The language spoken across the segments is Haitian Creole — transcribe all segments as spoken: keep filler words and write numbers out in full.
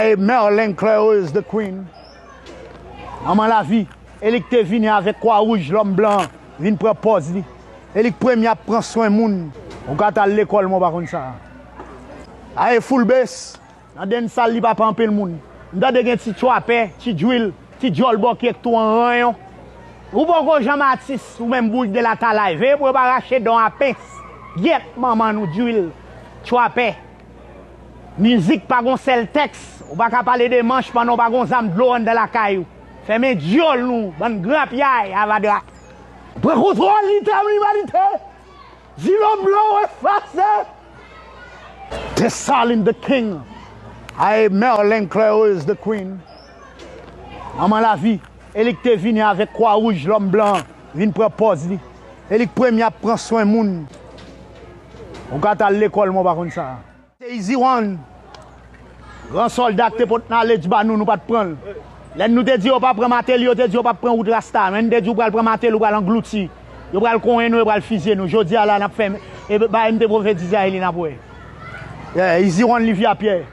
E Merlin Claireuse the Queen, manman lavi, e li k te vini avèk kwa wouj lòm blan an, vin pran pòz li. E li k premye ap pran swen moun. Ou ka t al lekòl, men w pa konn sa. Aye Full Bass, nan dancehall li pa pa anpil moun. M tande gen ti tchwapè, ti djwil, ti djòl bòkyèk tou an ranyon. Ou poko janm atis, ou menm bouch de la talay. Veye pou yo pa rache dan w a pens. Gyèt manman nou djwil, tchwapè. Mizik pa gon sèl tèks. Ou pa ka pale de manch pandan w pa gon zam dlo anndan lakay ou. Fèmen dyòl nou, bann grapyay, avadra. Pran kontwòl lita limanite. Di lòm blan w efase. Dessalines the King. Aye Merlin Claireuse the Queen, manman lavi, e li k te vini avèk kwa wouj lòm blan an, vin pran pòz li. E li k premye ap pran swen moun. Ou ka t al lekòl, men w pa konn sa. Se Easy One. Gran sòlda k te pot knowledge ba nou, nou pa t pran l. Lè nou te di yo pa pran Mateli, yo te di yo p ap pran wout Rasta. Men n te di ou pral pran Mateli, ou pral anglouti. Yo pral konyen nou, yo pral fizye nou. Jodi a la, n ap fè, e, bagay m te pwofetize a, e li n ap wè. Yeah, Easy One, Livia Pierre.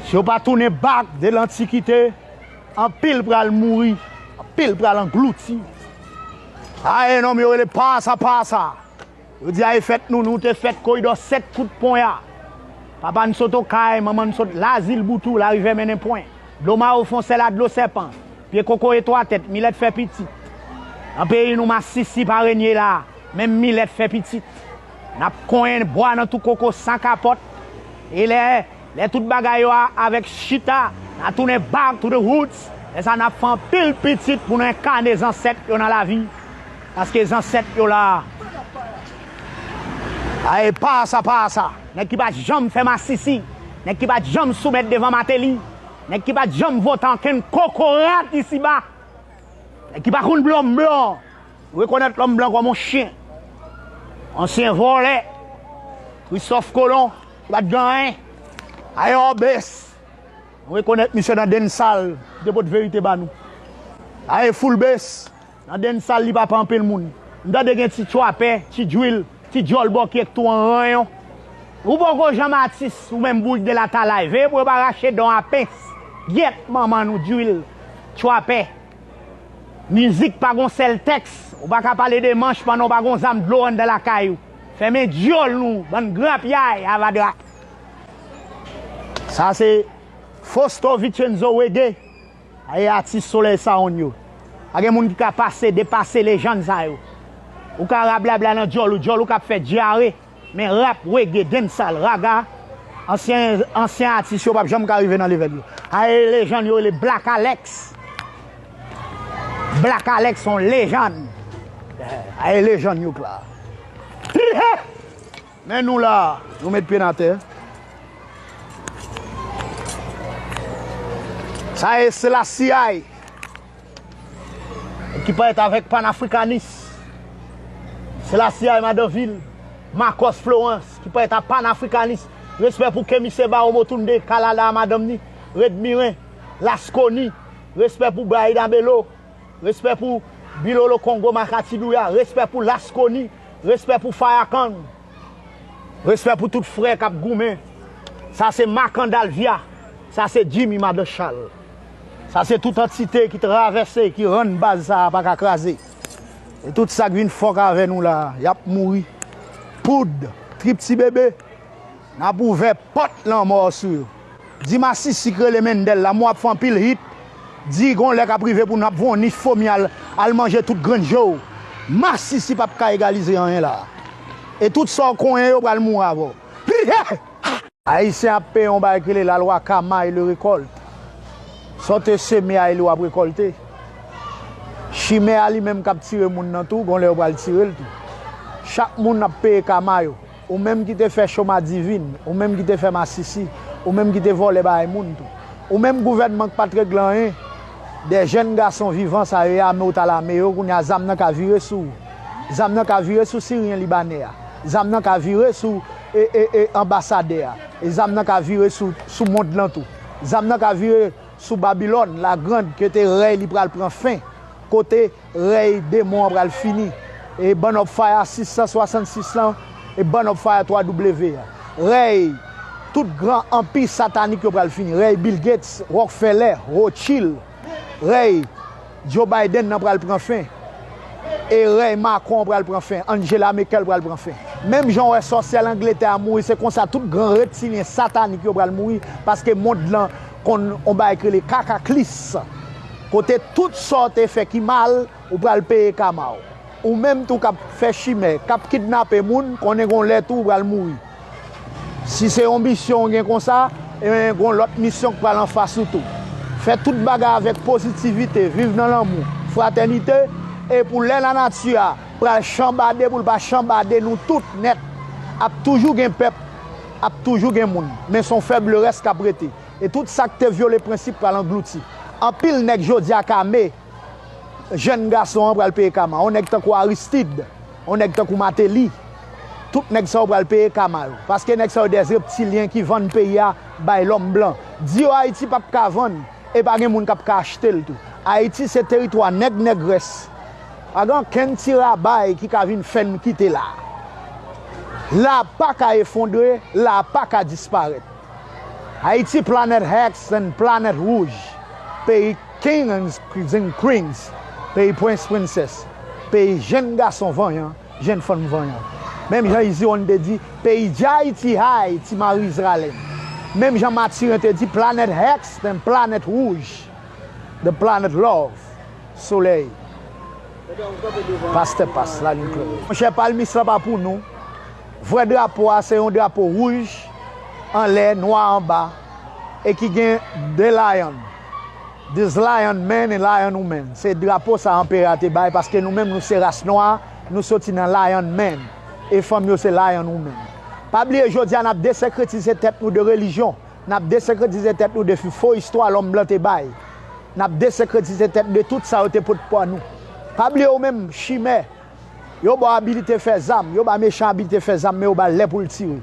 Si yo pa tounen back de lantikite, anpil pral mouri, anpil pral anglouti. Aye nonm yo rele pasa pasa. Yo di a e fèt nou, nou te fèt koridò sèt kout ponya. Papa n sot Okay, manman n sot Lazil Boutou, Larivè mennen pwen. Dlo Mawo fon sèl a dlo sèpan. Pye kokoye twa tèt, milèt fè pitit. Nan peyi nou masisi pa renye la, menm milèt fè pitit. N ap konyen bwa nan tou koko san kapòt. E lè Lè tout bagay yo a, avèk chita, n a tounen back to the roots. Lè sa n ap fè anpil pitit pou nou enkane zansèt yo nan lavi. Paske zansèt yo la. Aye pasa pasa. Nèg ki pa t janm fè masisi. Nèg ki pa t janm soumèt devan Mateli. Nèg ki pa t janm vote ankenn kokorat isiba. Nèg ki pa konn blan blan. Rekonèt lòm blan kòm yon chen. Ansyen vòlè. Christophe Colomb, ki pa t gen anyen. Aye Orbes. Rekonèt misye nan dancehall, ki te pot verite ba nou. Aye Full Bass, nan dancehall li pa pa anpil moun. M tande gen ti tchwapè, ti djwil, ti djòl bòkyèk tou an ranyon. Ou poko janm atis, ou menm bouch de la talay. Veye pou yo pa rache dan w a pens. Gyèt manman nou djwil, tchwapè. Mizik pa gon sèl tèks. Ou pa ka pale de manch pandan w pa gon zam dlo anndan lakay ou. Fèmen dyòl nou, bann grapyay, avadra. Sa se Fausto Vicenzo Wege. Aye atis Solèy Sound yo. Pa gen moun ki ka pase, depase lejann sa yo. Ou ka rablabla nan dyòl ou, dyòl ou k ap fè dyare. Men rap, reggae, dancehall, raga, ansyen, ansyen atis yo p ap janm ka rive nan level yo. Aye lejann yo rele Black Alex. Black Alex se yon lejann. Aye lejann yo k la. Men nou la, nou met pye n atè. Sa e Selassie I. Ki parèt avèk panafrikanis. Selassie I Madanvil, Marcos Florence, ki parèt a panafrikanis. Respè pou Kemi Seba, Omotunde, Kalala a madanm ni, Red Miren, Lasconi. Respè pou Baida Bello. Respè pou Bilolo Kongo, Makati Douya. Respè pou Lasconi. Respè pou Farrakhan. Respè pou tout frè k ap goumen. Sa se Makandal Via. Sa se Jimmy Madan Chal. Sa se tout antite ki travèse, ki rann baz sa a pa ka kraze. E tout sa k vin fòk avè nou la, y ap mouri. Poud, trip ti bebe, n ap ouvè pòt lanmò sou yo. Di masisi k rele Mendel la, mwen ap fè anpil hit. Di gon lè k ap rive pou n ap voye yon nich fomi al, al manje tout grenn je w. Masisi p ap ka egalize anyen la. E tout sa w konyen yo pral mouri avè w. Ayisyen ap peye yon bagay ki rele lalwa karma e le récolte. Sa w te seme a, e li w ap rekòlte. Chimè a li menm k ap tire moun nan tou, gon lè yo pral tire l tou. Chak moun ap peye karma yo. Ou menm ki te fè choma divin, ou menm ki te fè masisi, ou menm ki te vòlè bagay moun tou. Ou menm gouvènman k pa t regle anyen, de jèn gason vivan sa yo, e ame w t al ame yo, kounye a zam nan ka vire sou ou. Zam nan ka vire sou Siryen Libanè a. Zam nan ka vire sou e, e, e, anbasadè a. E zam nan ka vire sou, sou mond lan tou. Zam nan ka vire sou Babilòn Lagrand, kote rèy li pral pran fen, kote rèy demon an pral fini. E Bann of Fire sis san swasannsis lan, e Bann of Fire twa W a. Rèy Tout gran anpi satanik yo pral fini. Rèy Bill Gates, Rockefeller, Rothschild, rèy Joe Biden nan pral pran fen. E rèy Macron pral pran fen. Angela Merkel pral pran fen. Menm jan w wè sòsyè Langletè a mouri, se konsa tout gran reptilyen satanik yo pral mouri. Paske mond lan konn yon bagay ki rele kakaklis. Kote tout sa w te fè ki mal, ou pral peye kama w. Ou menm tou k ap fè chimè, k ap kidnape moun, konnen gon lè tou ou pral mouri. Si se yon misyon ou gen konsa, ebyen gon lòt misyon k pral anfas ou tou. Fè tout bagay avèk pozitivite, viv nan lanmou, fratènite, e pou lè lanati a pral chanbade, pou l pa chanbade, nou tout nèt, ap toujou gen pèp, ap toujou gen moun. Men se yon fèb lerès k ap rete. E tout sa k te vyole prensip pral anglouti. Anpil nèg jodi a k ame, jèn gason an pral peye kama. Yon nèg tankou Aristide, yon nèg tankou Martelly, tout nèg sa yo pral peye kama yo. Paske nèg sa yo de reptilyen ki vann peyi a bay lòm blan. Di yo Ayiti p ap ka vann, e pa gen moun k ap ka achte l tou. Ayiti se teritwa nèg nègrès. Pa gen okenn ti rabay ki ka vin fè n kite la. La pa ka efondre, la pa ka disparèt. Ayiti, Planet Hex and Planet Rouge, peyi King and Queens, peyi Prince Princess, peyi jèn gason vanyan, jèn fanm vanyan. Menm jan Iziwonn te di, peyi Djay ti hay, ti mari Izralèn. Menm jan Matiren te di, Planet Hex and Planet Rouge, the planet love. Solèy. Pastè Pas, lalin klere. Monchè, palmis lan pa pou nou. Vrè drapo a se yon drapo wouj anlè, nwa anba, e ki gen de lion. This lion man and lion woman. Se drapo sa anperè a te bay, paske nou menm nou se ras nwa, nou soti nan lion man. E fanm yo se lion woman. Pa bliye jodi a n ap desekretize tèt nou de relijyon. N ap desekretize tèt nou de fo istwa lòm blan te bay. N ap desekretize tèt de tout sa yo te pot pou nou. Pa bliye ou menm, chimè. Yo ba w abilite fè zam, yo ba mechan abilite fè zam, men yo ba l lè pou l tire.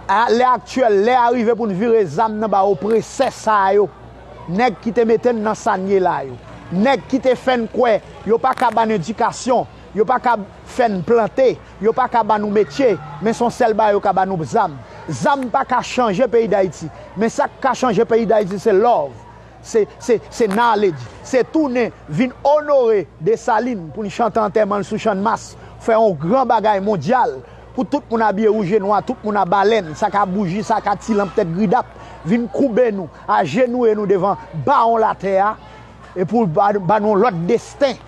A lè aktyèl, lè a rive pou n vire zam nan ba opresè sa yo. Nèg ki te mete n nan sa n ye la yo. Nèg ki te fè n kwè yo pa ka ba n edikasyon, yo pa ka fè n plante, yo pa ka ba nou metye, men se yon sèl bagay yo ka ba nou, zam. Zam pa ka chanje peyi Dayiti, men sa k ka chanje peyi Dayiti se love, se, se, se knowledge, se tounen vin onore Desalin pou n chante antèman l sou Channmas, fè yon gran bagay mondyal pou tout moun abiye wouj e nwa, tout moun a balèn, sa k a bouji, sa k a ti lanp tèt gridap, vin koube nou, ajenouye nou devan bawon latè a, e pou ba, ba nou yon lòt desten.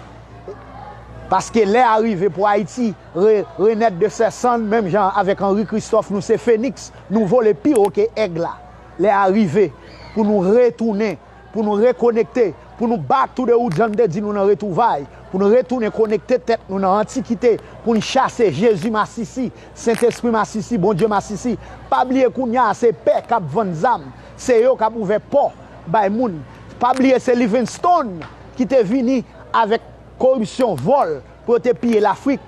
Paske lè a rive pou Ayiti re, renèt de sè sann, menm jan avèk Henri Christophe, nou se feniks, nou vole pi wo ke èg la. Lè a rive pou nou retounen, pou nou rekonekte, pou nou back to the roots, jan m te di nou nan retwouvay, pou nou retounen konekte tèt nou nan antikite, pou n chase Jezi masisi, Sentespri masisi, Bondye masisi. Pa bliye kounye a se pè k ap vann zam, se yo k ap ouvè pò bay moun. Pa bliye se Livingstone ki te vini avèk koripsyon, vòl, pou yo te piye Lafrik.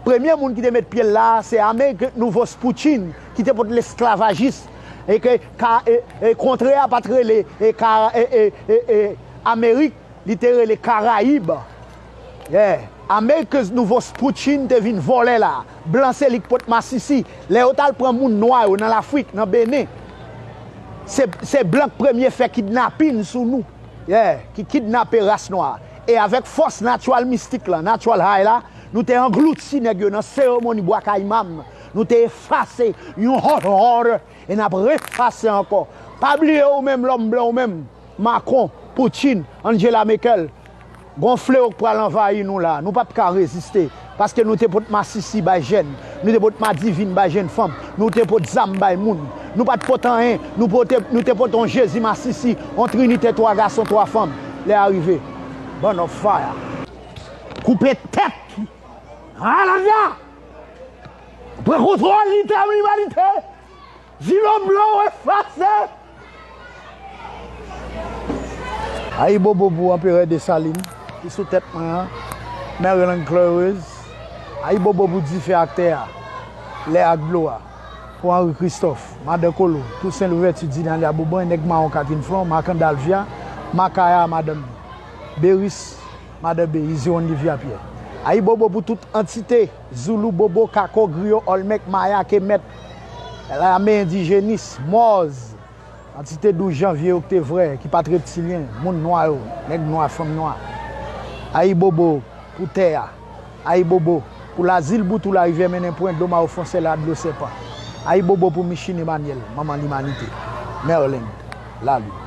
Premye moun ki te met pye l la a, se Amerik Nouvo Spoutchin, ki te pot lesklavajis, e ke ka, e, e, kontre a pa t rele, e, ka, e, e, e, e, Amerik, li te rele Karayib. Yeah. Amerik Nouvo Spoutchin te vin vòlè la. Blan se li k pot masisi. Lè yo t al pran moun nwa yo nan Lafrik, nan Benen, se, se blan k premye fè kidnapin sou nou. Yeah, ki kidnape ras nwa. E avèk fòs natural mistik lan, natural high la, nou te anglouti nèg yo nan seremoni bwa kayimam. Nou te efase yon hot order e n ap refase ankò. Pa bliye ou menm lòm blan ou menm, Macron, Putin, Angela Merkel, gon flewo k pral anvayi nou la. Nou p ap ka reziste. Paske nou te pot masisi bay jèn, nou te pot madivin bay jèn fanm, nou te pot zam bay moun. Nou pa t pot anyen, nou pote, nou te pot yon Jezi masisi, yon trinite twa gason, twa fanm. Lè a rive, bann of fire. Koupe tèt. Alavya! Pran kontwòl lite, limanite. Zilo blan ou efase. Ayibobo pou Anperè Desalin ki sou tèt mwen an, Maryland Claireuse. Ayibobo pou dife ak tè a, lè ak dlo a, pou Henri Christophe, Madan Kolo, Toussaint Louverture, Dinalia Boban, Nèg Mawon Catherine Flon, Makandal Via, Makaya madanm li, Beris, Madan B, Iziwonn Livia Pyè. Ayibobo pou tout antite, Zoulou, Bobo, Kako, Griyo, Olmèk, Maya, Kemèt, Lame endijenis, mòz, antite douz janvye yo ki te vrè, ki pa t reptilyen, moun nwa yo, nèg nwa, fanm nwa. Ayibobo pou tè a. Ayibobo pou Lazil, Boutou, Larivyè, Mennen Pwen, Doma, Ofonsè, Ladlo, Sèpan. Ayibobo pou Micheline Emmanuel, manman limanite. Maryland, Lalin.